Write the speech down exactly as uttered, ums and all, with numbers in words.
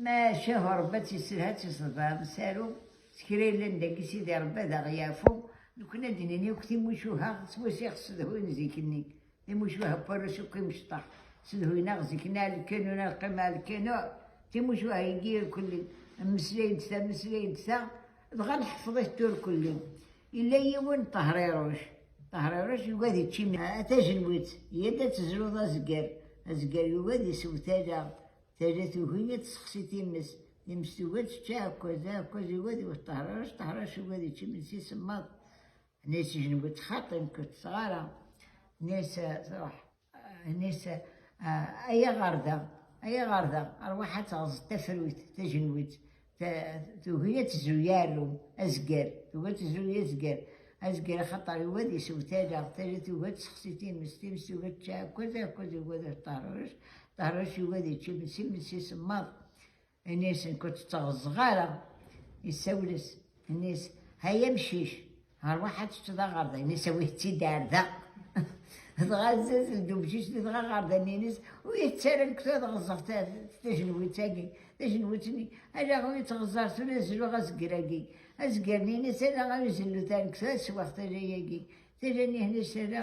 Maca Rebbi ad tt-isselha, ad tt-isseḍfer, nessaru s kra yellan dagi, Sidi Rebbi ad aɣ-yeɛfu. Nekkni ad d-nini akk timucuha s wass i ɣ-ssedhuyen zik-nni. Timucuha n warrac akk imecṭaḥ, ssedhuyen-aɣ zik-nni ar lkanun, ar lqima, ar lkanun. Timucuha-agi irkelli, mmeslayent ta, mmeslayent ta, dɣa nḥefḍ-it turkelli. Yella yiwen Ṭehriruc. Ṭehriruc yugi ad yečč imi-, a tajenwitt, yya-d ad tezluḍ azger. Azger yugi ad isew tala. Tala tugi ad tessexsi times. Times tugi ad tečč aɛekkaz. Aɛekkaz yugi ad iwet Ṭehriruc. Ṭehriruc yugi ad yečč imensi isemmaḍ. Nni-as i tjenwitt: "Xaṭi, nekk ur ṭṭseɣ ara." Nni-as: "Truḥ." Nni-as: "Ay aɣerda, ay aɣerda, rwaḥ ad teɣzeḍ tafrut, tajenwitt, ta-, tugi ad tezru yarru, azger, tugi ad tezru azger, azger axaṭer yugi ad isew tala, tala tugi ad tessexsi times, times tugi ad tečč aɛekkaz, aɛekkaz yugi ad iwet Ṭehriruc, Ṭehriruc yugi ad yečč imensi, imensi isemmaḍ." Ini-as: "Nekk ur tt-ɣeẓẓeɣ ara." Isawel-as, ini-as: "Hay amcic, rwaḥ ad teččeḍ aɣerda." Ini-as: "Awit-tt-id ar da." Dɣa azzel-d umcic-nni dɣa aɣerda-nni, ini-as: "Ur yi-tt ara nekk ad ɣeẓẓeɣ ta-, tajenwitt-agi, tajenwitt-nni. Ala ur yi-tt-ɣeẓẓer tura, zluɣ azger-agi." Azger-nni ini-as: "Ala ur yi-zellu ta nekk ad sweɣ tala-agi." Tala-nni ini-as: "Ala."